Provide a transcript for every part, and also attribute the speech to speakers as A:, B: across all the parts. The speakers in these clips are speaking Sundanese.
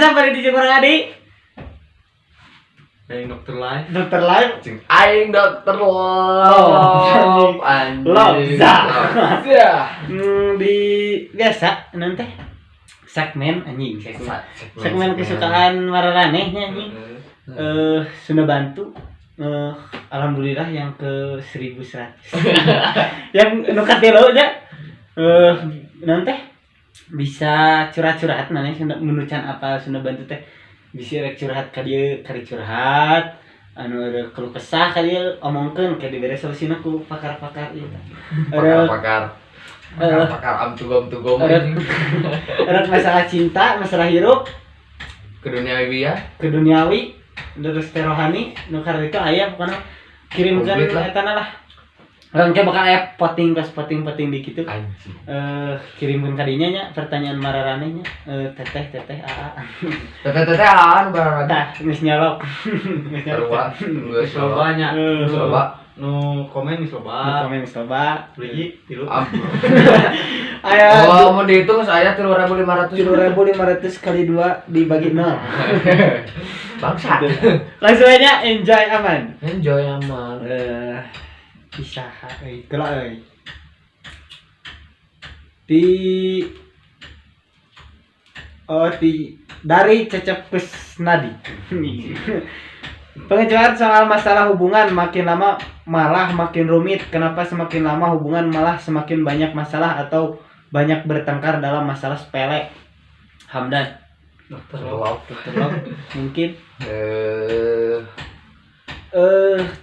A: Sampai di jeung urang Adi.
B: Aing Dokter Live.
A: Dokter Live.
C: Cing aing Dokter
A: Oh,
C: Love, anjing.
A: Love, za.
C: Love.
A: Di biasa nanti segmen anjing segmen. Segmen kesukaan mararaneh nya anjing. Sunda Bantu. Alhamdulillah yang ke 1100. Yang nu katilu nya. Naon teh bisa curhat-curhat maneh Sunda menucan apa Sunda Bantu teh bisa rek curhat ka dieu kari curhat anu ada keluh kesah ka dieu omongkeun ka dibere solusina ku pakar-pakar ieu teh. Ada
C: Pakar-pakar. Pakar-pakar am tugom-tugom anjing.
A: Ada masalah cinta, masalah hirup,
C: Ke dunia ya.
A: Ke duniawi, terus teh rohani, nu itu aya pokoknya kirimkan
C: Komplit lah.
A: Etana lah. Urang ke bakal aya voting pas voting-voting di kitu.
C: Anjing.
A: Kirimkeun ka dinya nya pertanyaan mararaneh nya. Teteh teteh aa.
C: Teteh-teteh anu barang.
A: Tah, geus nyalok. Geus nyalok.
C: Sarua. Geus
B: Geus loba nya.
C: Geus loba.
B: Nu komen geus
A: Nu
B: loba.
A: komen geus loba.
B: Hiji, tilu.
A: Aya
C: Oh, mau dihitung saya 3.500.
A: 3.500 kali 2 dibagi 0.
C: Bangsa.
A: Langsung aja enjoy aman.
C: Enjoy aman.
A: Isaha euy, geula euy. Di Oh, di dari Cecep Kusnadi. Pengecualian soal masalah hubungan makin lama malah makin rumit. Kenapa semakin lama hubungan malah semakin banyak masalah atau banyak bertengkar dalam masalah sepele? Hamdan,
B: Dokter Love.
A: Dokter Love, mungkin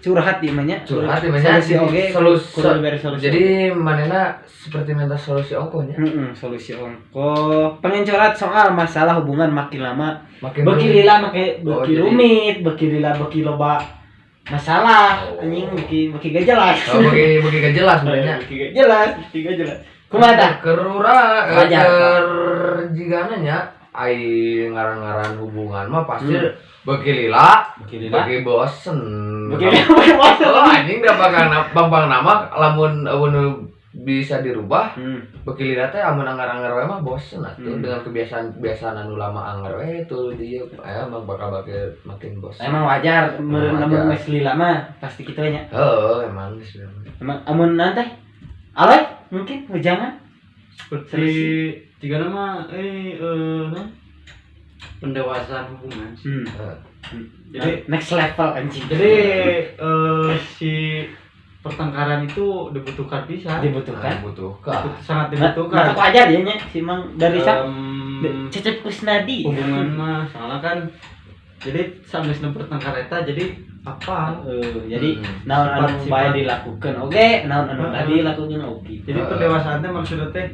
A: curhat di mana?
C: Curhat di mana?
A: Solusi oge,
C: Solusi.
A: kudu diberi solusi.
C: Jadi manena seperti minta solusi ongkohnya.
A: Solusi ongko. Pengen curhat soal masalah hubungan makin lama
C: Makin
A: beki
C: rumit.
A: Lila make
C: Oh,
A: beki rumit, beki lila beki loba masalah,
C: Oh.
A: anjing beki beki gak jelas.
C: Oh, beki beki gak jelas sebenarnya.
A: Beki gak jelas, beki gak jelas. Kumaha tah?
C: Kerura
A: Wajar.
C: Ker jigana nya ai ngaran-ngaran hubungan mah pasti beki lila,
A: Beki lila.
C: beki bosen.
A: Beki beki bosen.
C: Oh, anjing da bakal bang nama lamun lamun bisa dirubah beki lila teh amun anggar-anggar we mah bosen atuh dengan kebiasaan-kebiasaan anu lama anggar we itu dia emang bakal bakal makin bosen.
A: Emang wajar, meureun
C: Wajar.
A: lamun geus lila mah pasti kitu nya.
C: Heeh, emang geus lila.
A: Emang amun nanti Aloy mungkin wejangan
B: Seperti tiga nama non? Pendewasaan hubungan sih.
C: Heeh.
B: Jadi
A: next level anjing.
B: Jadi si pertengkaran itu dibutuhkan bisa.
A: Dibutuhkan.
C: Dibutuhkan.
B: Sangat
A: Nah,
B: dibutuhkan.
A: nah, wajar ya nya si Mang dari Cecep Kusnadi.
B: Hubungan mah soalnya kan jadi sampai bertengkar eta jadi apa?
A: Jadi naon anu
B: Sifat-sifat.
A: bae dilakukan oke, naon anu
B: Heeh.
A: tadi dilakukan oke.
B: Jadi pendewasaan teh maksudnya teh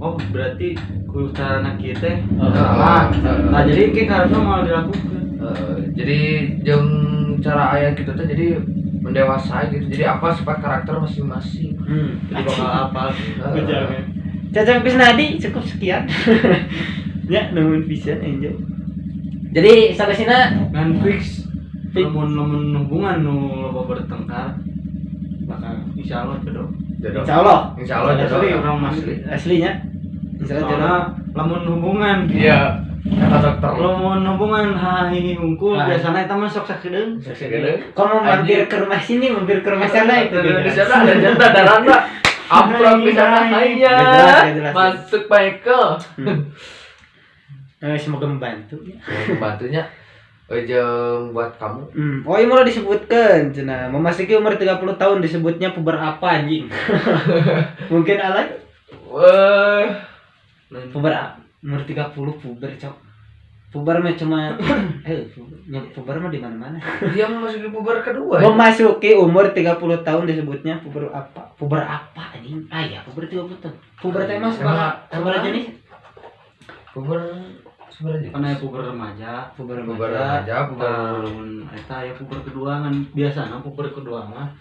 B: oh berarti ku carana kieu teh
A: Oh.
B: salah.
C: Heeh.
B: Nah, jadi kayak karena mau dilakukan.
C: Jadi jeung cara aya gitu teh jadi mendewasai gitu. Jadi apa sifat karakter masing-masing.
B: Jadi bakal apal.
C: Heeh.
A: Cecep Kusnadi cukup sekian. Ya, nuhun pisan enjoy. Jadi sampai sini
B: Ngan fix
A: Fix.
B: lamun lamun hubungan nu loba bertengkar bakal insya Allah jodoh.
C: Jodoh.
A: Insya Allah.
C: Insya Allah jodoh.
B: Asli, orang
C: asli.
A: Aslinya. Insya Allah jodoh.
B: Soalnya lamun hubungan
C: Iya. Kata dokter.
B: lamun hubungan hahihi hungkul
A: Ah.
B: biasanya eta mah sok sakedeung.
A: Kok mau mampir ke rumah sini, mampir ke rumah sana itu.
C: Di sana ada janda ada Randa. Amplop di sana
B: Hai,
C: hanya.
A: Gak jelas, gak jelas.
C: Masuk Michael.
A: Semoga membantu ya.
C: Membantunya. Ujung buat kamu.
A: Oh, ini mulai disebutkan, cenah. Memasuki umur 30 tahun disebutnya puber apa anjing? Mungkin Alan
C: Wah.
A: puber apa? Umur 30 puber, Cok. Puber mah cuma puber, ya, puber mah di mana-mana.
C: Dia memasuki puber kedua. Ya?
A: Memasuki umur 30 tahun disebutnya puber apa? Puber apa anjing? Ah ya, puber 30 tahun. Puber teh mah sekolah jenis
C: Puber sebenarnya.
B: Kan aya puber remaja.
A: Puber
C: Puber
A: remaja.
C: remaja, puber
B: Tahun eta aya puber kedua ngan biasana puber kedua mah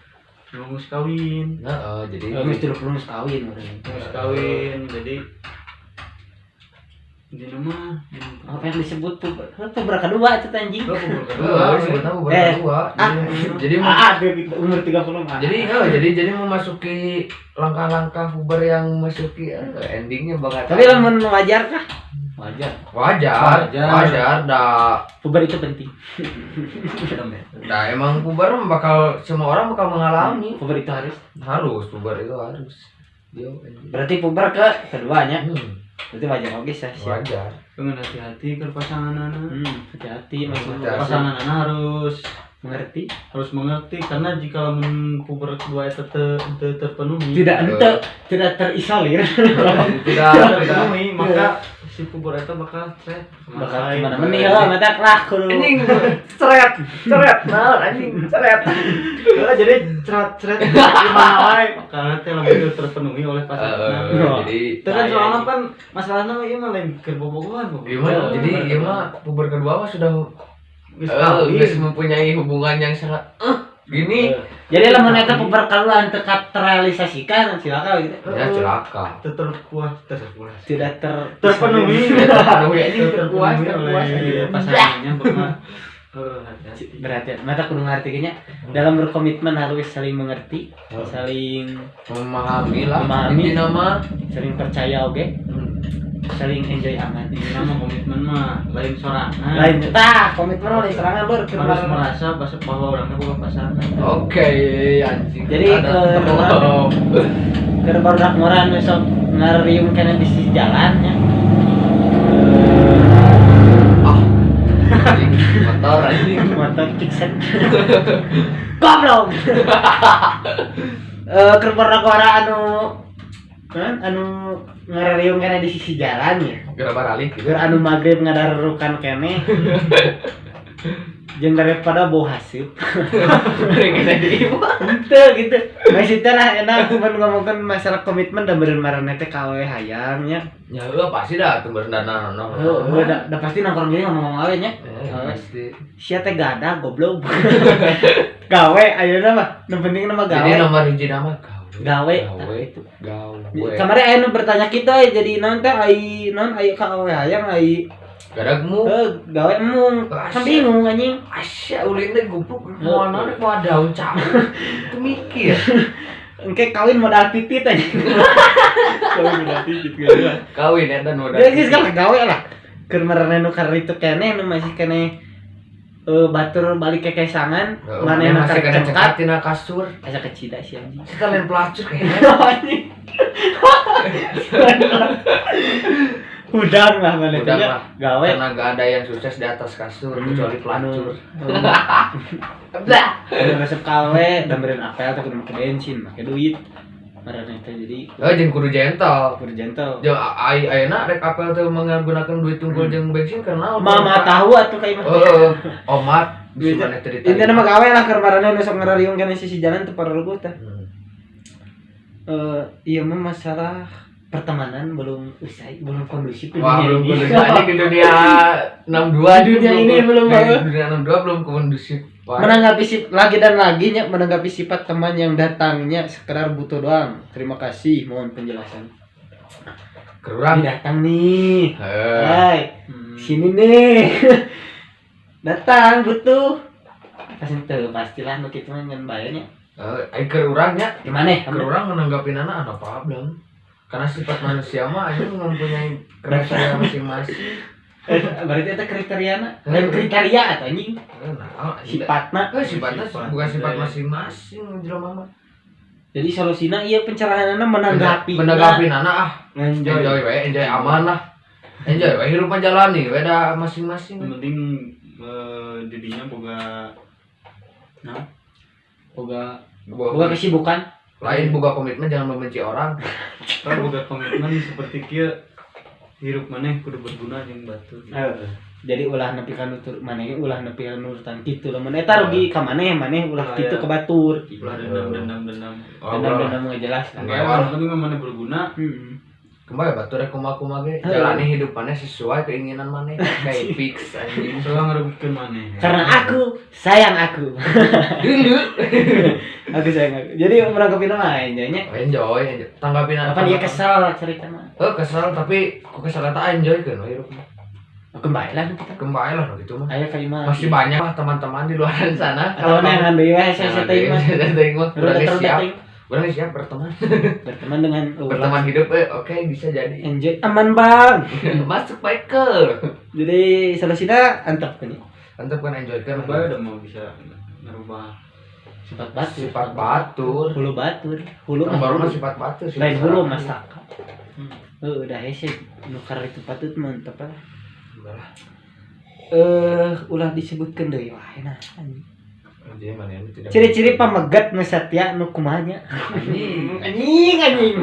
B: nu geus kawin.
C: Nah, jadi
A: Geus 30 geus kawin urang.
B: Geus kawin jadi Intinya mah
A: apa yang disebut puber kedua itu anjing.
B: Puber kedua
C: disebutnya puber kedua. Jadi
A: umur 30 mah.
C: Jadi memasuki langkah-langkah puber yang memasuki endingnya bakal.
A: Tapi lamun wajar kah?
B: Wajar.
C: Wajar dah.
A: Puber itu penting.
C: Nah, emang puber bakal semua orang bakal mengalami.
A: Puber itu harus.
C: Harus, puber itu harus. Yo,
A: berarti puber ke keduanya. Berarti wajar oke sih.
C: Wajar.
B: Dengan hati-hati ke pasangan anak.
A: Hati-hati maksudnya.
B: Pasangan anak harus
A: mengerti.
B: Harus mengerti karena jika puber kedua itu terpenuhi.
A: Tidak terisolir.
C: Tidak
B: terpenuhi, maka si puber itu bakal ceret.
A: Bakal kemana mana lah, mata lah kudu.
C: Anjing ceret, nah anjing ceret.
B: Jadi ceret gimana wae karena teh lamun terpenuhi oleh pasangan.
C: Jadi
B: itu kan soalnya kan masalahnya mah ieu mah lain keur bobogohan.
C: Gimana? Jadi ieu mah puber kedua mah sudah geus mempunyai hubungan yang sangat gini.
A: Jadi lamun eta puber kedua teu terrealisasikan cilaka gitu.
C: Ya cilaka.
B: Terpuas.
A: Tidak
B: terpenuhi.
C: Terpenuhi terpuas
B: pasangannya bakal
A: berarti mata kudu ngarti nya dalam berkomitmen harus saling mengerti, saling
C: memahami lah, intina mah
A: saling percaya oge. Saling enjoy aman.
B: Intina mah komitmen mah lain sorangan.
A: Lain tah, komitmen lain sorangan lur
B: harus merasa bahwa orangnya boga pasangan.
C: Oke, anjing.
A: Jadi keur barudak ngoran besok ngariung kana di sisi jalan nya.
C: Motor anjing,
A: motor fixen. Goblok. Keur barudak ngora anu kan anu ngarariung kana di sisi jalan ya.
C: Geura baralik
A: gitu. Anu magrib ngadarukan keneh. Jeung daripada bau haseup.
C: Kena di ieu.
A: Henteu gitu. Maksudnya lah enak mun ngomongkeun masalah komitmen da beureun maraneh teh ka awewe hayang nya.
C: Ya heuh pasti dah teu beureunan naon.
A: Heuh da pasti nongkrong gini ngomong awe nya.
C: Pasti.
A: Sia teh gadah goblok. Gawe ayeuna mah nu penting mah gawe.
C: Jadi nomor hiji mah gawe. Gawe.
A: Kamari aya nu bertanya kitu euy jadi naon teh ai naon ai ka awewe hayang ai
C: gadagmu.
A: Gawe emung. Kan bingung anjing.
C: Asya ulin teh goblok moal naon moal daun cau. Teu mikir.
A: Engke kawin modal titit anjing. Kawin modal titit geus.
C: Kawin eta modal.
A: Geus kan gawe lah. Keur marane nu kararitu keneh nu masih keneh batur balik ke kesangan, manehna karek cengkat
C: tina kasur.
A: Asa kecida si anjing.
C: Kita lain pelacur kayaknya.
A: Anjing. Udang lah mana
C: udang lah.
A: Gawe.
C: Karena gak ada yang sukses di atas kasur kecuali pelacur.
A: Blah. Udah resep kawe, dan beren apel atau kudu make bensin, make duit. Marane teh jadi
C: jeung kudu gentle.
A: Kudu gentle.
C: Jeung ayeuna rek apel teh menggunakan duit tungkul jeung bensin karena
A: mama tahu atuh ka imah.
C: Heeh. Omat bisa maneh teh diterima.
A: Intina mah gawe lah keur marane nu sok ngarariung kana sisi jalan teu pareuguh tah. Ieu mah masalah pertemanan belum usai, belum kondusif.
C: Wah, belum kondusif aja di dunia 62
A: di dunia ini belum
C: di dunia 62 belum kondusif.
A: Menanggapi lagi dan lagi nya menanggapi sifat teman yang datangnya sekedar butuh doang. Terima kasih, mohon penjelasan.
C: Kurang
A: datang nih. Hai. Sini nih. Datang butuh. Pasti teu pastilah nu kitu mah ngan bae nya.
C: Ai keur urang nya.
A: Gimana?
C: Keur urang menanggapi anak ada problem. Karena sifat manusia mah ini mempunyai kriteria masing-masing.
A: Berarti itu kriteriana. Lain kriteria atau anjing?
C: Nah,
A: sifatna.
C: Sifatna bukan sifat masing-masing jelema mah.
A: Jadi solusina ieu pencerahanana menanggapi.
C: Menanggapi nana ah.
B: Enjoy
C: we, enjoy aman lah. Enjoy we hirup mah jalani we da masing-masing.
B: Yang penting didinya boga nah,
A: boga kesibukan.
C: Lain boga komitmen jangan membenci orang.
B: Kan boga komitmen seperti kieu hirup maneh kudu berguna jeung batur.
A: Jadi ulah nepi ka nutur maneh ulah nepi ka nurutan kitu lamun eta rugi ka maneh maneh ulah kitu ka batur.
B: Ulah dendam.
A: Dendam nggak jelas.
B: Yang penting maneh berguna.
C: Kembali batur rek kumaha-kumaha ge jalani hidup maneh sesuai keinginan maneh kayak fix anjing.
B: Soalnya ngerugikeun maneh.
A: Karena aku sayang aku.
C: Dulu.
A: Aku sayang aku. Jadi menanggapi mah enjoy-nya.
C: Enjoy, enjoy. Tanggapin.
A: Apa dia kesel cerita mah?
C: Oh, kesel tapi kok kesel eta enjoy kan hirup mah.
A: Kembali lah kita.
C: Kembali lah gitu mah.
A: Ayo kali mah.
C: Masih banyak lah teman-teman di luar sana.
A: Kalau neangan deui we saya teh mah.
C: Saya mah urang
A: Udah
C: siap. Urang siap berteman.
A: Berteman dengan
C: berteman hidup oke bisa jadi.
A: Enjoy aman bang.
C: Masuk Michael.
A: Jadi solusinya antep kan.
C: Antep kan enjoy kan.
B: Kembali udah mau bisa ngerubah
A: sifat batur.
C: Sifat batur.
A: Hulu batur. Hulu
C: baru mah sifat batur.
A: Lain hulu mastaka. Udah hese nukar itu patut mantap lah. Ulah disebutkan deui wah nah. Ciri-ciri pamegat nu satia nu kumaha nya? Anjing anjing.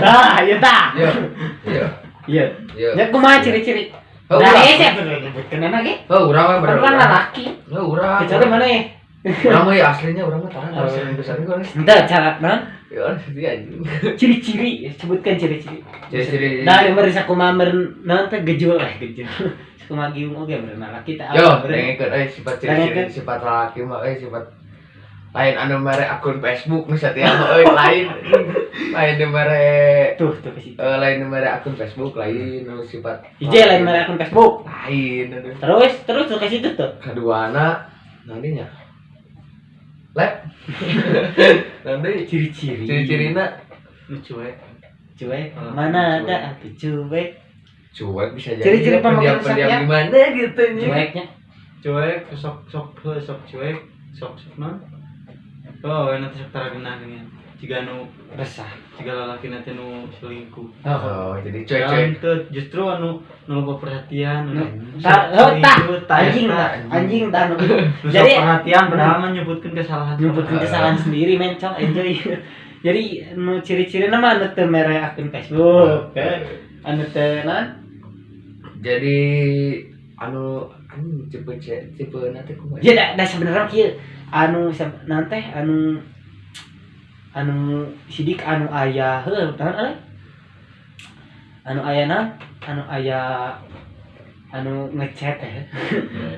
A: Tah, ieu tah.
C: Iya.
A: Iya. Nya kumaha ciri-ciri? Nah, hese atuh disebutkeun anak ge.
C: Heuh, urang mah bener.
A: Urang lalaki.
C: Heuh, urang.
A: Kecuali mana ya?
C: Urang mah aslinya urang mah tahan sering besar urang.
A: Henteu cara naon?
C: Ya urang setia anjing.
A: Ciri-ciri, sebutkan ciri-ciri.
C: Ciri-ciri.
A: Nah, meureun sakumaha meureun naon teh gejul lah gejul. Sakumaha giung oge meureun lalaki teh.
C: Yo, dengekeun euy sifat ciri-ciri sifat lalaki mah euy sifat lain anu mere akun Facebook nu satia mah euy lain. Lain nu mere
A: tuh tuh ke situ.
C: Lain nu mere akun Facebook lain nu sifat.
A: Hiji lain mere akun Facebook.
C: Lain aduh.
A: Terus terus tuh ke situ tuh.
C: Kaduana nantinya. Lep. Nanti
A: ciri-ciri.
C: Ciri-cirina
B: nu cuek.
A: Cuek. Mana ada atuh cuek.
C: Cuek bisa jadi.
A: Ciri-ciri pemegang
C: pendiam gimana gitu nya.
A: Cueknya.
B: Cuek sok sok sok cuek, sok sok non. Oh, nanti sok tarageunah geuning. Jiga nu
A: resah,
B: jiga lalaki nanti nu selingkuh.
C: Oh, jadi cuek-cuek.
B: Justru anu nu loba perhatian.
A: Tah, anjing anjing tah.
B: Jadi perhatian padahal mah nyebutkeun kesalahan.
A: Nyebutkeun kesalahan sendiri men, cok enjoy. Jadi nu ciri-cirina mah anu teu mere akun Facebook, anu teu naon?
C: Jadi anu anu tipe tipe nanti kumaha?
A: Ya da sebenarnya kieu anu naon teh anu anu sidik anu aya heuh naon euy? Anu aya naon? Anu aya anu ngechat teh.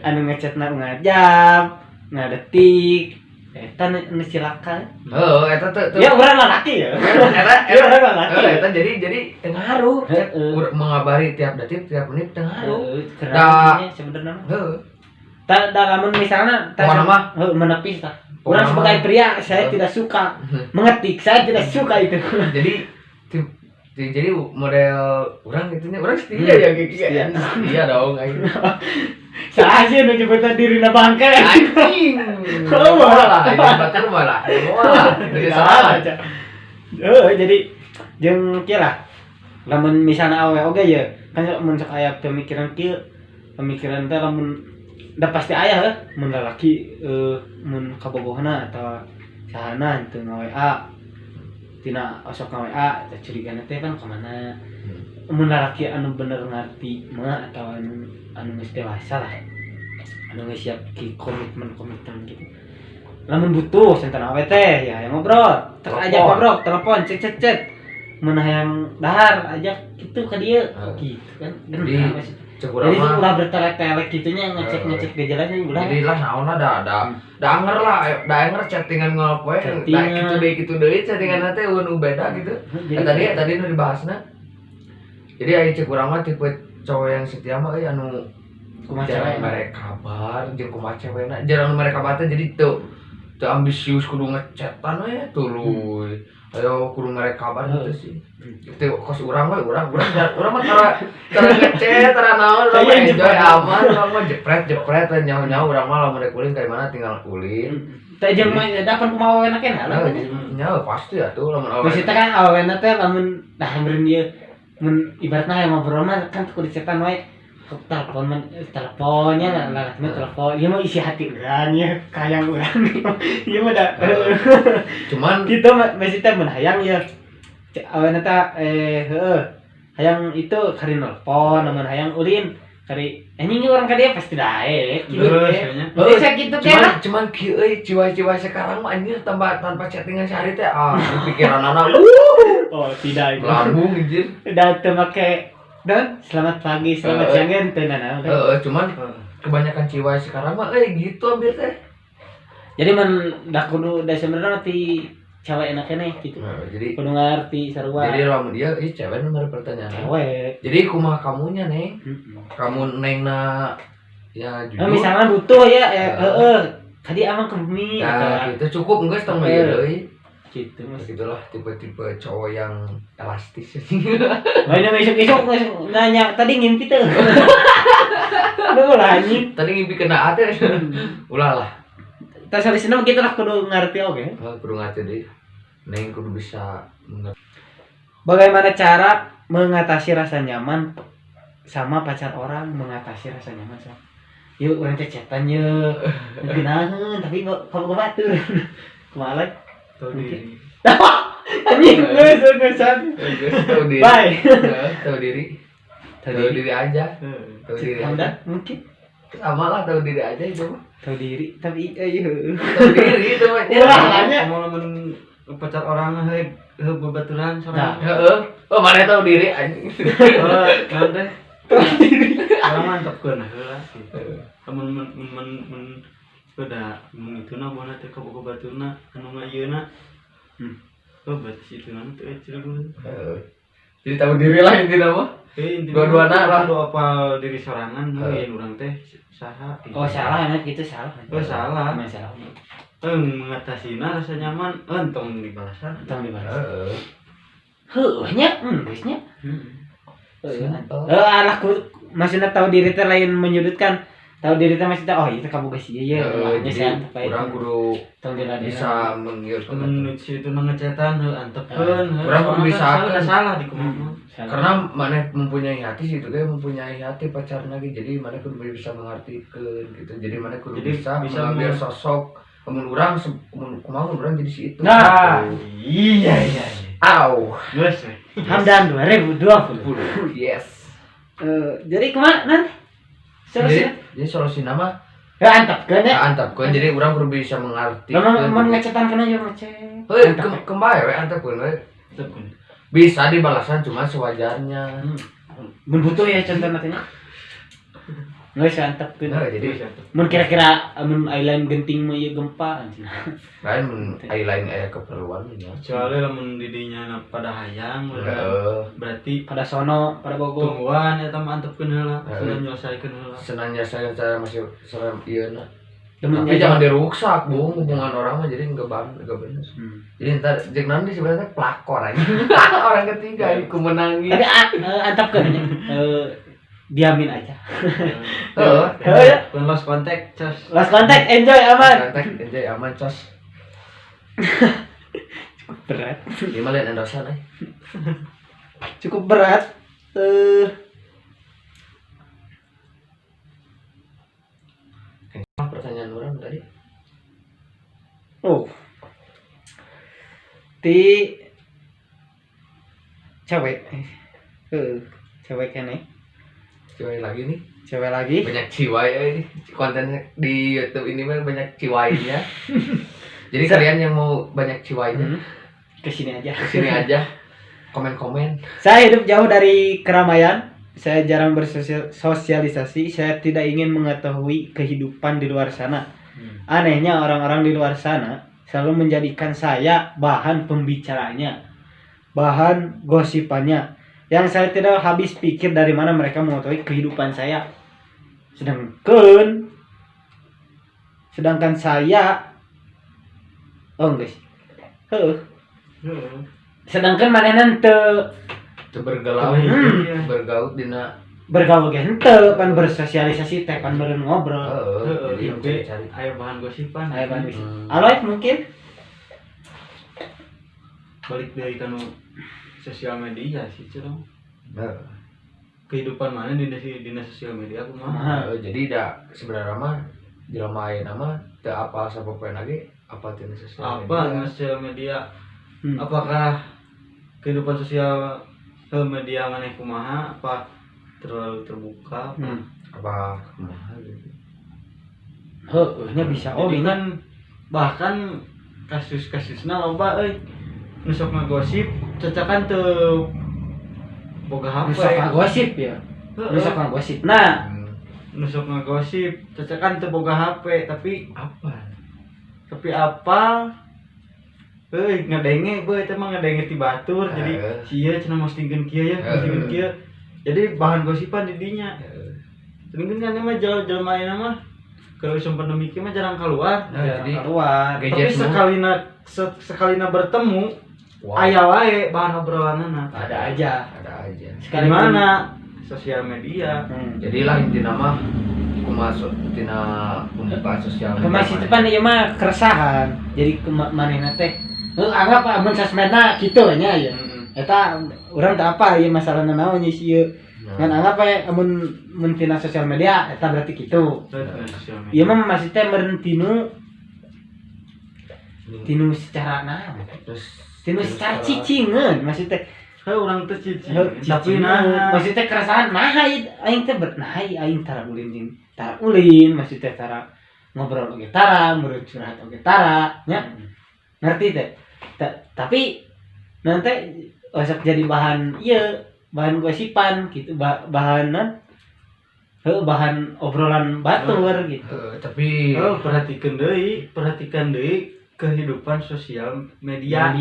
A: Anu ngechatna unggal jam, ngadetik. Eta nu cilaka.
C: Heuh, eta teh
A: ya urang lalaki ya.
C: Eta
A: ya urang lalaki.
C: Eta jadi teu ngaruh. Mengabari tiap detik, tiap menit teu ngaruh.
A: Da sebenarnya mah.
C: Heuh.
A: Da lamun misalna
C: tah
A: heuh menepis tah. Urang sebagai pria saya tidak suka mengetik, saya tidak suka itu.
C: Jadi model urang gitu nya, urang setia ya kayak gitu. Iya dong aing.
A: Saha sih nu nyebutan dirina bangke?
C: Anjing.
A: Oh,
C: malah, batur malah. Malah. Jadi salah.
A: Heeh, jadi jeung kieu lah. Lamun misalna awe oge ya, kan mun sok aya pemikiran kieu, pemikiran teh lamun da pasti aya heuh, mun lalaki mun kabogohna atawa sahana teu nga-WA. Tina osok nga-WA teh curigana teh kan ka mana. Mun lalaki anu bener ngarti mah atau anu geus dewasa lah, anu geus siap ki komitmen gitu. Lamun butuh santan awe teh ya hayang ngobrol, terus ajak ngobrol, telepon, cek cek. Mun hayang dahar ajak kitu ka dieu gitu kan. Jadi ulah bertelek-telek gitunya ngecek-ngecek gejalanya ulah.
C: Jadi lah naon lah da anger lah, da anger chattingan ngolpoe, da kitu deui chattingan teh eueun beda gitu. Tadi nu dibahasna. Jadi aya cek urang mah tipe cowok yang setia mah euy anu
A: kumaha
C: jarang mere kabar jeung kumaha cewena, jarang mere kabar teh jadi teu ambisius kudu ngechatan we tuluy. Ayo kudu mere kabar gitu sih. Itu kos urang we urang mah tara ngechat tara naon urang mah enjoy aman urang mah jepret nyaho-nyaho urang mah lamun rek ulin ka mana tinggal ulin.
A: Teh jeung mah da pan kumaha awena kenal.
C: Nyaho pasti atuh lamun awewe.
A: Maksudnya kan awena teh lamun nah meureun ieu mun ibaratna hayang ngobrol mah kan kudu cetan wae telepon teleponnya lah lah telepon ieu mah isi hati urang ya kayang urang ieu mah da
C: cuman
A: kitu maksudnya mun hayang ya awena teh heueuh hayang itu kari nelpon lamun hayang ulin Kari anjing orang ka dia pasti daek gitu.
C: Bisa gitu teh. Cuman kieu euy ciwai-ciwai sekarang mah anjir tambah tanpa chattingan sehari teh ah pikiran anak.
A: Oh, tidak itu.
C: Lambung anjir.
A: Udah teu make dan selamat pagi, selamat siang kan teu nanaon.
C: Heeh, cuman kebanyakan ciwai sekarang mah euy gitu hampir teh.
A: Jadi man dah kudu da sebenarnya ti cewek enak keneh gitu.
C: Nah, jadi
A: kudu ngarti sarua.
C: Jadi lamun dia ih cewek nu mere pertanyaan.
A: Cewek.
C: Jadi kumaha kamunya, Neng? Kamu nengna ya jujur.
A: Nah, misalnya butuh ya heeh. Tadi amang ke bumi
C: nah, gitu cukup geus tong ieu deui.
A: Gitu mas.
C: Begitulah tipe-tipe cowok yang elastis.
A: Lainnya isuk-isuk nanya tadi ngimpi teh. Aduh lah anjing.
C: Tadi ngimpi kena ate. Ulah lah.
A: Tas solusinya gitu lah kudu ngerti oke.
C: Oh, kudu ngerti deh. Neng kudu bisa mengerti.
A: Bagaimana cara mengatasi rasa nyaman sama pacar orang, mengatasi rasa nyaman sama. Yuk urang teh chatan yeuh. Geunaheun tapi kok batur. Kumaha lagi?
B: Tahu diri.
A: Anjing geus geusan.
C: Tahu diri.
A: Bye.
C: Tahu diri. Tahu diri aja. Tahu diri aja.
A: Mungkin
C: sama lah tahu diri aja itu mah.
A: Tahu diri tapi iya.
C: Tahu diri itu mah.
A: Ulah nanya.
B: Kamu lamun pacar orang heuh babaturan sorang.
C: Heeh. Oh, mana tahu diri anjing.
B: Heeh, naon teh? Tahu diri. Urang mantepkeun heula gitu. Lamun mun udah mun ituna bona teh kaboga baturna anu ngayeuna. Oh, berarti itu nanti teh
C: Heeh. Jadi tahu diri lah intinya mah. Dua-duana lah
B: kudu apal diri sorangan heuh urang teh saha.
A: Oh, salah enak gitu salah.
B: Oh, salah.
A: Emang salah.
B: Mengatasina rasa nyaman entong dibalasan.
A: Entong dibalasan.
C: Heeh.
A: Heuh nya, geus nya. Heeh, alah maksudna tahu diri teh lain menyudutkan. Tahu diri teh maksudna oh ieu teh kaboga si ieu
C: ya. Urang kudu bisa menggiurkan
B: si itu ngecetan heuh antepkeun.
C: Urang kudu bisa
B: salah di kumaha.
C: Karena mana mempunyai hati sih itu kayak mempunyai hati pacarna ge jadi mana kudu bisa mengartikeun gitu. Jadi mana kudu bisa mengambil sosok mun urang mun kumaha urang jadi si itu.
A: Nah,
B: iya iya.
C: Au.
B: Geus.
A: Hamdan 2020.
C: Yes.
A: Jadi kumaha nanti? Solusi.
C: Jadi solusi nama
A: ya antepkeun ya.
C: Antepkeun jadi urang kudu bisa mengartikeun.
A: Lamun mun ngecetan kana yo ngecet.
C: Heuh, kembali we antepkeun we.
B: Antepkeun.
C: Bisa dibalasan cuma sewajarnya.
A: Mun butuh ya contohna teh nya. Geus antepkeun.
C: Nah, jadi
A: mun kira-kira mun lain genting mah ieu gempa anjing.
C: Lain mun ai lain aya keperluan nya.
B: Kecuali lamun didinya pada hayang berarti
A: pada sono, pada bogo.
B: Tungguan eta mah antepkeun heula, senang nyelesaikeun heula.
C: Senang nyelesaikeun cara masih serem ieu na. Tapi jangan diruksak, Bung, hubungan orang mah jadi enggak bener. Jadi ntar jeung naon sebenarnya pelakor aja. Orang ketiga ku menangi.
A: Tapi antepkeun nya. Diamin aja.
C: Heeh.
B: Lost contact, cos.
A: Lost contact, enjoy aman.
C: Contact, enjoy aman, cos.
A: Cukup berat.
C: Ieu mah lain endosan euy.
A: Cukup berat.
C: Pertanyaan orang tadi.
A: Oh. Ti cewek. Cewek kene.
C: Cewek lagi nih.
A: Cewek lagi.
C: Banyak ciwai ini. Konten di YouTube ini mah banyak ciwainya. Jadi kalian yang mau banyak ciwainya
A: kesini aja.
C: Kesini aja. Komen-komen.
A: Saya hidup jauh dari keramaian. Saya jarang bersosialisasi. Saya tidak ingin mengetahui kehidupan di luar sana. Anehnya orang-orang di luar sana selalu menjadikan saya bahan pembicaranya, bahan gosipannya. Yang saya tidak habis pikir dari mana mereka mengetahui kehidupan saya. Sedangkan saya oh guys. Heuh. Sedangkan manehna teu
C: bergaul, bergaul dina
A: bergaul ge henteu pan bersosialisasi teh pan beureun ngobrol.
C: Heeh, jadi cari
B: aya bahan gosipan.
A: Aya bahan gosip. Aloy mungkin
B: balik dari kanu sosial media sih curang.
C: Nah.
B: Kehidupan mana di sosial media kumaha.
C: Jadi da sebenarnya mah jelema ayeuna mah teu apal sapopoe lagi apa tina sosial media.
B: Apa sosial media? Apakah kehidupan sosial media maneh kumaha apa terlalu terbuka apa?
C: Apa kumaha gitu.
A: Heueuh nya bisa oge
B: kan bahkan kasus-kasusna loba euy. Nu sok ngagosip cacakan teu boga HP.
A: Nu sok ngagosip ya. Nu sok ngagosip. Nah,
B: nu sok ngagosip cacakan teu boga HP tapi
C: apa?
B: Tapi apa? Euy ngadenge beuh eta mah ngadenge ti batur jadi si ieu cenah postingkeun kieu ya, postingkeun kieu. Jadi bahan gosipan di dinya. Sedengkeun kan mah jelema ayeuna mah kalau usum pandemi kieu mah jarang keluar.
C: Nah, jadi
A: keluar.
B: Tapi sekalina bertemu
C: wow.
B: Aya wae bahan obrolanana.
A: Ada aja.
C: Ada aja.
A: Sekali
B: mana sosial media.
C: Jadilah intina mah kumaha tina pembukaan sosial media.
A: Kumaha situ pan ieu mah keresahan. Jadi manehna teh heuh anggap amun sosmedna kitu nya ya. Eta urang teh apa ieu masalahna naon ieu si ieu. Ngan anggap we amun mun tina sosial media eta berarti kitu. Ieu mah masih teh meureun tinu secara naon?
C: Terus
A: tinu secara cicingeun maksud teh.
B: Heuh urang teh cicing. Tapi nah
A: maksud teh keresahan nah aing teh nah aing tara ulin jeung tara ulin maksud teh tara ngobrol oge tara, meureun curhat oge tara nya. Ngerti teh? Tapi nanti osok jadi bahan ieu, bahan gosipan gitu, bahan heuh bahan obrolan batur gitu.
C: Tapi
B: perhatikan deui kehidupan sosial media.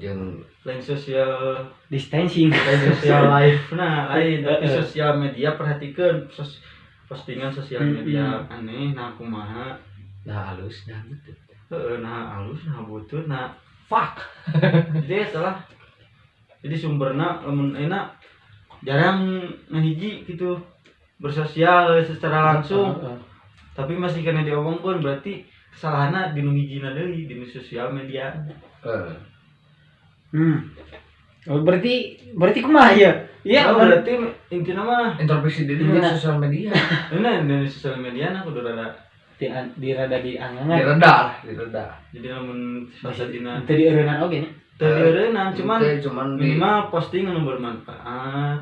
C: Jeung
B: lain sosial
A: distancing,
B: lain sosial life nah lain tapi sosial media perhatikan postingan sosial media aneh nah kumaha
C: nah halus nah gitu.
B: Heeh nah halus nah butut nah
C: fuck.
B: Jadi salah. Jadi sumberna lamun enak jarang ngahiji gitu bersosial secara langsung. Tapi masih kena diomongkeun berarti kesalahanna di nu hijina deui di nu sosial media.
A: Oh, berarti kumaha ya? Iya,
B: oh, berarti intina mah
C: introspeksi diri di sosial media.
B: Nah, di sosial media na kudu rada
A: di rada diangangan.
C: Direda.
B: Jadi lamun bahasa dina
A: teu dieureunnan oge nya.
B: Teu dieureunnan cuman minimal posting anu bermanfaat.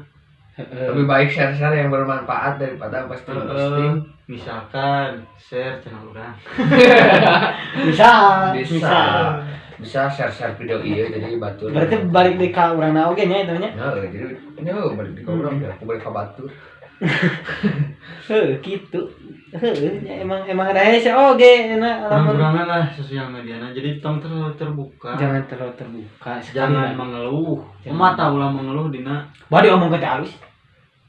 C: Lebih baik share-share yang bermanfaat daripada posting-posting.
B: Misalkan share channel urang.
C: Bisa share-share video ieu jadi batur.
A: Berarti balik di ka urangna oge nya eta nya.
C: Heeh, jadi nya balik di ka urang ya, aku balik ka batur.
A: Heuh, kitu. Heuh, nya emang ada hese oge enak
B: lamun kurangan lah sosial mediana. Jadi tong terlalu terbuka.
A: Jangan terlalu terbuka.
B: Jangan mengeluh. Kumaha tah ulah mengeluh dina.
A: Bade omong ke teh alus.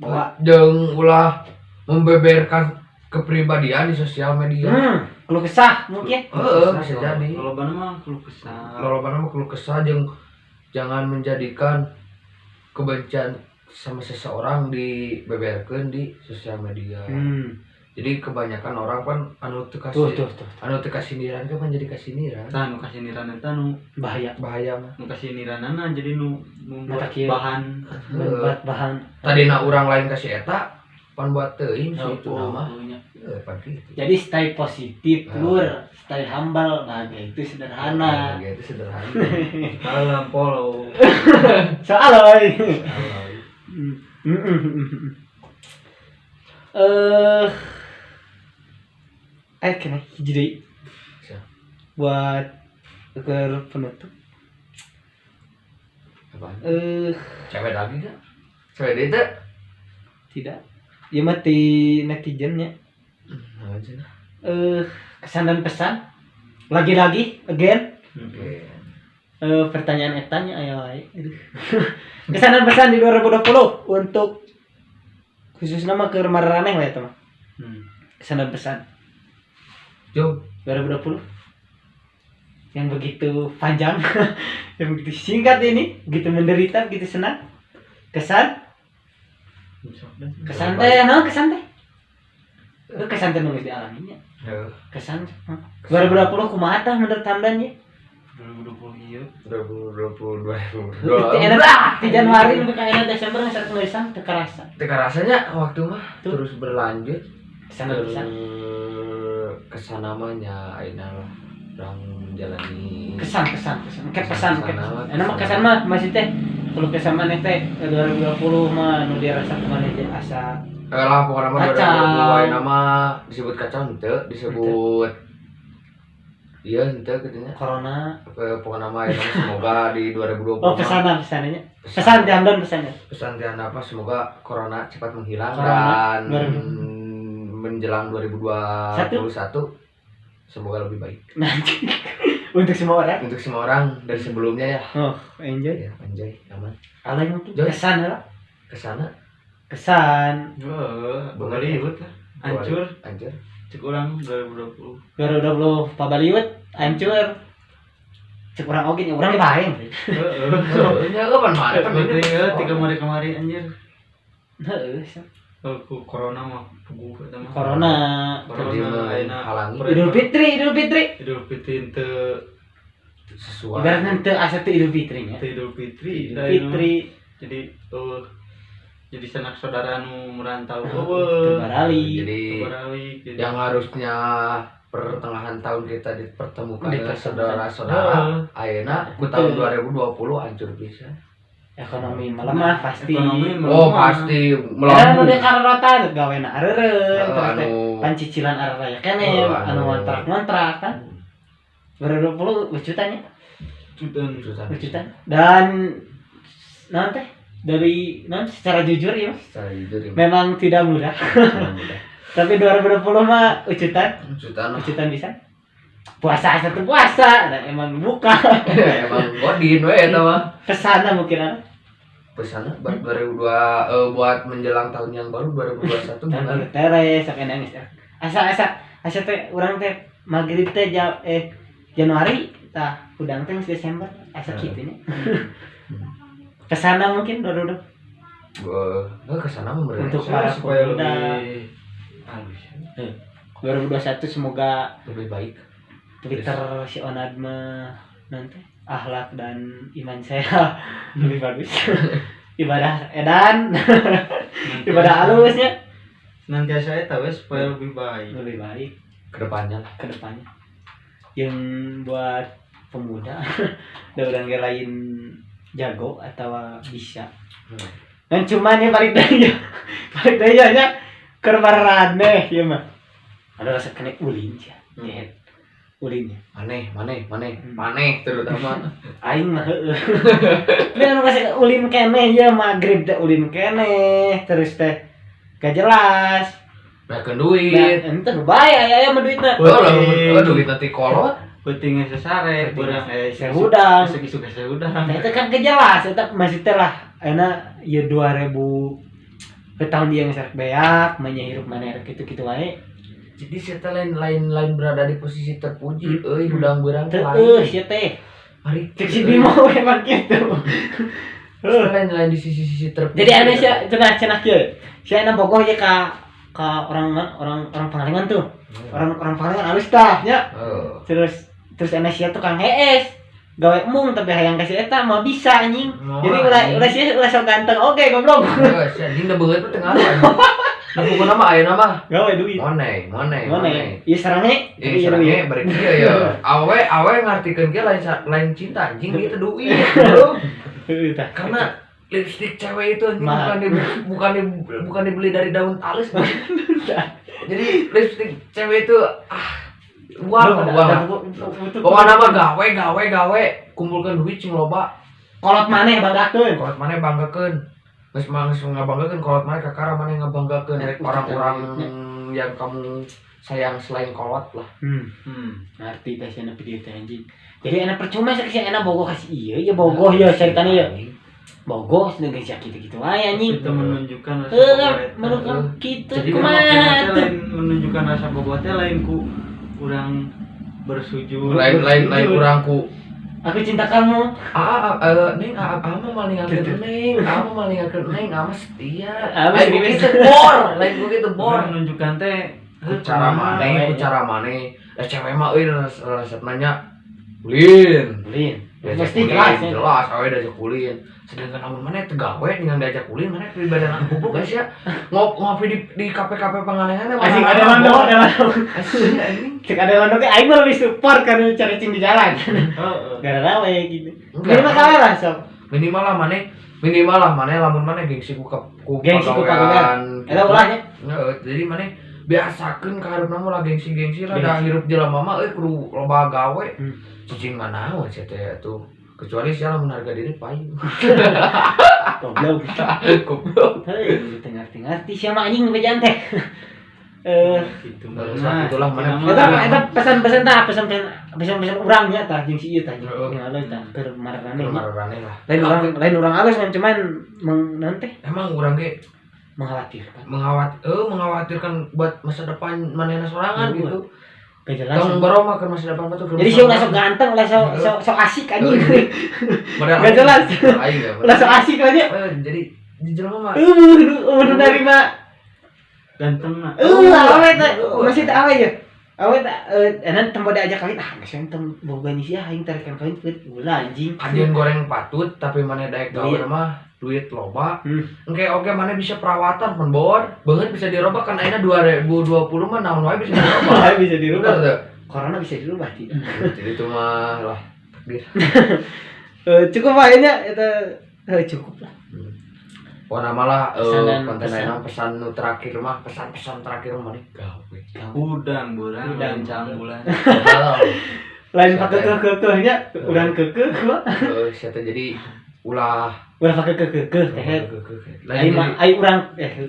A: Bawa
C: jeung ulah membeberkan kepribadian di sosial media.
A: Keluh kesah mungkin.
C: Heeh, bisa jadi.
B: Lolobana mah keluh kesah.
C: Lolobana mah keluh kesah jeung jangan menjadikan kebencian sama seseorang dibeberkeun di sosial media. Jadi kebanyakan orang kan anu teu kasih anu teu kasindiran kan jadi kasindiran.
B: Tah nu kasindiran eta nu
A: bahaya
C: mah.
B: Nu kasindiranana jadi nu membuat bahan
A: membuat bahan.
C: Tadina urang lain kasih eta pan buat teuing sih itu nama.
A: Jadi stay positif, lur, stay humble, nah itu sederhana.
C: Nah, itu sederhana.
B: Salam follow.
A: Saaloy. Kena hiji deui. Buat ke penutup.
C: Apaan? Cewek lagi enggak? Cewek deui teh?
A: Tidak. Ieu mah ti netizen nya. Kesan dan pesan. Lagi-lagi again. Pertanyaan etanya aya wae. Kesan dan pesan di 2020 untuk khususnya mah ke maraneh we eta mah. Kesan dan pesan.
C: Jom
A: 2020 yang begitu panjang, yang begitu singkat ini, begitu menderita, begitu senang. Kesan? Kesan teh, naon kesan teh? Lu kesan teh nu geus dialaminya. Kesan 2020 kumaha tah menurut Hamdan nya?
B: 2020 ieu.
C: 2022.
A: Di Januari nepi ka ayeuna Desember geus rek nulisan teu karasa.
C: Teu karasanya waktu mah terus berlanjut.
A: Kesan dan pesan.
C: Kesan namanya ayeuna lah urang menjalani
A: kesan kesan. Enak mah kesan mah masih teh kalau kesan maneh teh 2020 mah nu dirasa maneh teh asa
C: Lah pokoknya mah
A: Kacau.
C: 2020 ayeuna mah disebut kacau henteu, disebut iya henteu kitu nya.
A: Corona.
C: Pokoknya mah ayeuna mah semoga di 2020
A: Oh,
C: mah
A: pesan pesannya. Pesan ti Hamdan pesannya.
C: Pesan ti apa, semoga corona cepat menghilang
A: Corona,
C: dan menjelang 2021 semoga lebih baik
A: Nanti untuk semua orang.
C: Untuk semua orang dari sebelumnya ya.
A: Oh, enjoy.
C: Ya, enjoy, aman.
A: Alay mungkin
C: Joy.
A: kesan lah.
C: Kesana.
A: Kesan
B: Heeh, baliut lah. Hancur,
C: Hancur.
B: Cek urang 2020.
A: 2020 pabaliut hancur. Cek urang oge nya urang ge bae.
B: Heeh.
C: Ya kapan mana kan
B: Penting ya, tiga kemari-kemari anjir.
A: Heeh, so.
B: Oh, ku corona mah puguh eta mah.
A: Corona.
C: Jadi
B: Corona ayeuna
C: menghalangi.
A: Idul Fitri, Idul Fitri.
B: Idul Fitri teu
C: Sesuai.
A: Ibaratnya teu asa teu Idul Fitri nya.
B: Teu Idul Fitri.
A: Idul
B: Da ayeuna mah.
A: Fitri
B: Jadi oh, jadi sanak saudara nu merantau
A: teu
B: eueuh.
A: barali.
C: Jadi
B: Baralik jadi.
C: Yang harusnya pertengahan tahun kita dipertemukan dengan
A: Dipertemukan.
C: saudara-saudara
B: Heeh.
C: ayeuna ku tahun 2020 hancur bisa.
A: Ekonomi melemah pasti.
B: Ekonomi melemah.
C: Oh, pasti
A: Karena nu
C: melambung.
A: dek karorotan gawena areureun
C: Heeh,
A: terus teh
C: anu
A: pancicilan araya keneh
C: Oh,
A: anu
C: anu.
A: ngontrak-ngontrak kan. 2020 ucutannya,
B: Jutaan.
C: Jutaan.
A: ucutan. Dan naon teh dari naon secara jujur ya Mas,
C: Secara jujur ya,
A: memang tidak mudah.
C: memang mudah.
A: Tapi 2020 mah ucutan,
C: Jutaan lah.
A: ucutan bisa. Puasa satu puasa, dan emang buka.
C: Emang godin we eta mah.
A: Kesana mungkin apa?
C: Pesannya buat 2002 buat menjelang tahun yang baru 2021
A: Dan
C: gimana?
A: teres sok nangis. Asa asa asa teh urang teh maghrib teh Januari tah udang teh geus Desember asa kitu nya. Kesana mungkin 2020
C: Wah, kesana mah meureun.
A: Untuk para
B: supaya
A: pemuda.
B: lebih halus.
A: 2021 semoga
C: Lebih baik.
A: Twitter si Onad mah nanti akhlak dan iman saya lebih bagus. Ibadah edan, ibadah halusnya
B: Senantiasa eta we supaya lebih baik.
A: Lebih baik
C: Kedepannya lah.
A: Ke depannya. Yang buat pemuda, da urang ge lain jago atau bisa. Dan cuman ya balik deui ya. Balik deui ya nya keur maraneh ieu mah. Ada rasa kena ulin sia. Ulin ya.
C: Maneh, maneh, maneh, maneh terutama.
A: Aing mah heueuh. Ini anu rasa ulin keneh ya maghrib teh ulin keneh terus teh gak jelas.
C: Bayarkeun
A: Nah,
C: duit.
A: ente bae aya aya mah duitna.
C: Oh, lah, oh, duit nanti kolot.
B: Penting sesare,
A: Penting
B: beurang
A: sehudang.
B: Isuk-isuk sehudang.
A: Nah, itu kan gak jelas, eta masih teh lah enak ya 2000 ke tahun dia ngeserek beak, mah hirup mana rek kitu-kitu wae.
C: Jadi saya lain lain lain berada di posisi terpuji, euy hudang beurang
A: Teu
C: lain.
A: eueuh sia teh.
C: Mari
A: Cek si Bimo emang gitu.
C: Lain lain di sisi-sisi terpuji.
A: Jadi aneh sia cenah cenah kieu. Sia enak bogoh ye ka ka orang orang orang Pangalengan tuh. Orang orang Pangalengan halus tah nya.
C: Oh.
A: Terus terus enak sia tukang hees. Gawe emung tapi hayang kasih eta mah bisa anjing.
C: Moal,
A: Jadi ulah
C: anjing.
A: ulah sia ulah sok ganteng oke goblok.
C: Heeh, sia anjing da beungeut mah teu ngaruh anjing. Da pokona mah ayeuna mah
A: Gawe duit.
C: money, money,
A: Mana?
C: money.
A: Iya serange.
C: Eh, serange bari kieu ya. Awe awe ngartikeun kieu lain lain cinta anjing itu duit. Bro.
A: Heeh tah.
C: Karena lipstick cewek itu anjing
A: Mahal.
C: bukan di, bukan di, bukan dibeli dari daun talis. Jadi lipstick cewek itu ah uang uang. Pokoknya mah gawe gawe gawe kumpulkan duit cing loba.
A: Kolot maneh banggakeun.
C: Kolot maneh banggakeun. Geus mah geus ngabanggakeun kolot maneh kakara maneh ngabanggakeun
A: Nah,
C: orang-orang yang kamu sayang selain kolot lah.
A: Ngerti teh sia video teh anjing. Jadi enak percuma sih sia enak bogoh kasih iya ya bogoh ya ceritanya ya. Bogoh sedangkan sia gitu-gitu wae anjing.
B: Itu menunjukkan rasa
A: Heeh,
B: bogoh eta.
A: menurut kitu
B: Jadi
A: kumaha
B: maksudnya teh
A: tuh.
B: lain menunjukkan rasa bogoh teh lain ku urang bersujud.
C: Lain lain lain urang ku
A: Aku cinta kamu.
C: Ah, neng, ah, ah, mah malingkeun neng, ah, mah malingkeun neng, ah, mah setia.
A: Ah, mah
C: Lain ku
A: serius.
C: kitu bor, lain ku kitu bor.
B: Urang menunjukkan teh
C: Ku cara
B: kumaha.
C: maneh, ku cara maneh. Eh cewek mah euy resep nanya ulin.
A: Ulin.
C: Diajak
A: Pasti
C: ulin,
A: jelas ya.
C: jelas awe diajak ulin. Sedangkan amun maneh teu gawe dengan diajak ulin maneh pribadi anak goblok guys ya. Ngopi di kafe-kafe Pangalengan teh
A: Asing ada londo, ada londo.
C: Asing anjing.
A: Cek ada londo ke aing mah lebih support kan cari cing di jalan.
B: Heeh.
A: Gara rawe gitu.
C: Enggak.
A: Minimal kalah lah sok.
C: Minimal lah maneh Minimal lah maneh lamun maneh gengsi ku
A: Gengsi ku
C: pagawean.
A: Eta ulah nya.
C: Heeh, jadi maneh biasakeun ka hareupna mah lah gengsi-gengsi lah, da hirup jelema mah euy kudu loba gawe. Cicing manaon sia teh atuh. Kecuali sia lamun harga diri payu.
A: Goblok.
C: Goblok.
A: Heuh, teu ngarti-ngarti sia mah anjing bejaan teh.
B: Gitu.
C: Nah, itulah mana-
A: Eta eta pesan-pesan tah, pesan-pesan pesan-pesan urang nya tah jeung si ieu tah jeung alus tah keur maraneh nya.
C: Maraneh lah.
A: Lain urang alus kan cuman meng naon teh
C: Emang urang ge
A: mengkhawatirkan.
C: Mengkhawatirkan buat masa depan manehna sorangan
A: Iya.
C: gitu.
A: Kejelasan.
C: Tong boro mah keur masa depan mah tuh.
A: Jadi sih ulah sok ganteng, ulah sok sok, sok asik anjing.
C: Model
A: Gak jelas.
C: Aing gak.
A: Ulah sok asik aja.
C: Jadi di jelema mah
A: Nu narima.
B: Ganteng mah.
A: Awe teh masih teh awe ya. Awe teh enan tempo diajak kawin, ah geus teu boga nih sia aing tarikan kawin peuit ulah anjing.
C: Kajian goreng patut tapi maneh daek gawe
A: Duit.
C: mah duit loba. Engke oge maneh bisa perawatan pun bor. Beungeut bisa dirobah kan ayeuna 2020 mah naon wae bisa dirobah.
A: Bisa dirubah.
C: Bener teu?
A: Corona bisa dirubah tidak?
C: Jadi itu mah lah takdir.
A: Cukup lah ini eta cukup lah.
C: Pokoknya malah
A: Pesan dan
C: konten
A: pesan.
C: ayeuna pesan nu terakhir mah pesan-pesan terakhir mah maneh gawe.
B: Udang bulan,
A: Udang.
B: udang bulan.
A: Lain
C: Siapa
A: pakai
C: yang-
A: kekeh-kekehnya, urang kekeh mah.
C: Sia teh jadi ulah
A: Ulah pakai kekeh-kekeh teh.
C: lain
A: Ai mah
C: jadi
A: ai urang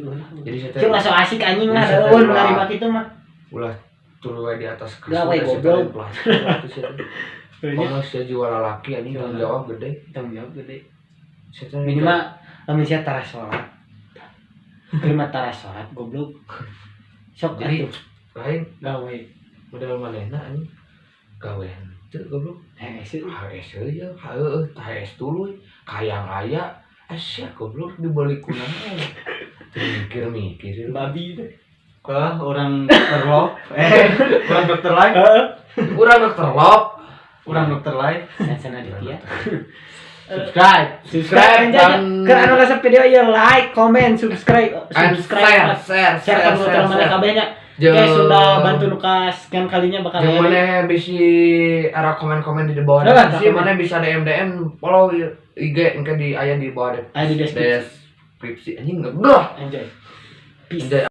A: ulah.
C: jadi sia teh
A: Cuma sok asik anjing lah,
C: Jadi sia teh
A: eueun
C: ulah-
A: menerima kitu mah.
C: ulah turu wae di atas kasur
A: Gawe,
C: sia teh
A: goblok.
C: lain pelacur atuh sia teh. Komo sia jiwa lalaki anjing tanggung jawab gede.
A: Tanggung jawab gede.
C: Sia teh
A: Minimal lamun sia tara salat. Kelima tara salat goblok. Sok
C: Jadi,
A: atuh
C: lain
A: gawe.
C: Model manehna anjing gawe henteu goblok.
A: Hese.
C: HS ya, heueuh, HS tuluy, kayang aya, sia goblok dibalik kunaon. Teu mikir-mikir.
A: Babi teh.
B: Wah, orang dokter love. Orang dokter live.
C: Urang dokter love.
B: Orang dokter live.
A: Sansan Aditya.
C: Subscribe,
A: Subscribe
C: dan
A: ke anu resep video ya, like, comment, subscribe,
C: and
A: subscribe,
C: share, share,
A: share
C: share,
A: ke
C: share,
A: mana
C: share.
A: kabehnya.
C: Jeung
A: Oke, sudah bantu nu ka sekian kalinya bakal
C: Jeung
A: aya.
C: maneh bisi era komen-komen di bawah
A: Udah,
C: deskripsi,
A: komen.
C: maneh bisa DM DM follow IG engke di aya di bawah
A: Aya di deskripsi.
C: deskripsi anjing ngebleh.
A: Enjoy. Peace.
C: Enjoy.